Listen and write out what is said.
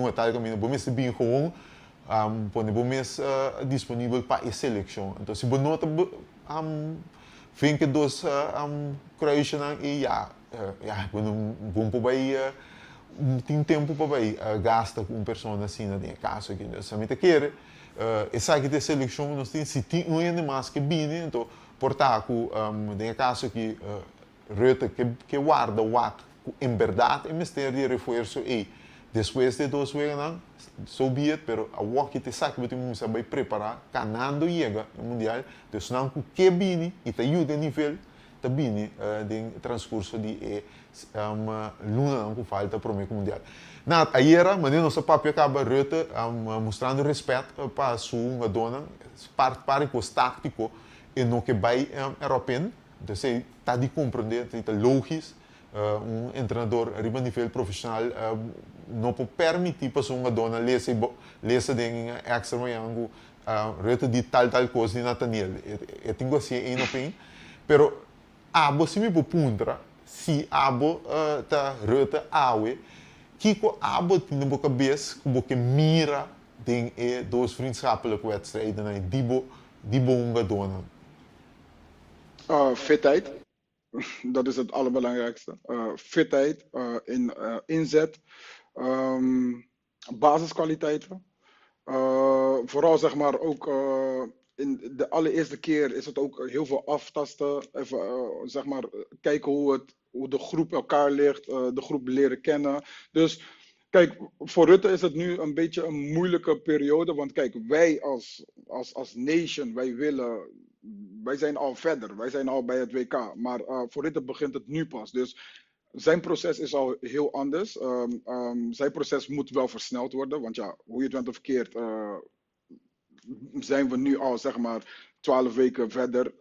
un tal kaminda, bo mester bin gewoon pone bo mes disponibel pa e selekshon. Anto si bo no ta vinken dos kruisjenan i ya, ya bo no bon por bai tin tempu pa bai gasta ku un persona asina den e kaso aki. Dus ami ta kere esaki ta e selekshon ku nos tin. Si tin un hende mas ke bini, anto por ta ku den e kaso aki Rutte ke warda wak ku en bèrdat e mester di e refuerso ei despues di e dos weganan, so be it, pero awoki ta esaki bo tin kuminsá bai prepará kanando yega e mundial. Dus nan ku ke bini i ta yuda e nivel ta bini den transkurso di e lunanan ku falta promé ku mundial. Na ayera manera nos a papia kaba Rutte mustrando respèt pa su hungadónan, par di kos táktiko e no ke bai European. Entonces esei ta di comprende, esei ta logis. Un entrenador riba nivel profesional no por permiti pa su hungadornan lesa y lesa den extra mañan cu Rutte di tal tal cos di Nathaniel. E tin cu hacié één op één. Pero abo si mi por puntra, si abo ta Rutte awe, kico abo tin den bo cabes cu bo ke mira den e dos vriendschappelijke wedstrijdennan di bo di bo hungadornan? Fitheid, dat is het allerbelangrijkste. Fitheid, inzet, basiskwaliteiten. Vooral zeg maar ook in de allereerste keer is het ook heel veel aftasten. Even zeg maar kijken hoe de groep elkaar ligt, de groep leren kennen. Dus kijk, voor Rutte is het nu een beetje een moeilijke periode. Want kijk, wij als nation, wij zijn al verder. Wij zijn al bij het WK. Maar voor Rutte begint het nu pas. Dus zijn proces is al heel anders. Zijn proces moet wel versneld worden. Want ja, hoe je het went of keert, zijn we nu al zeg maar 12 weken verder.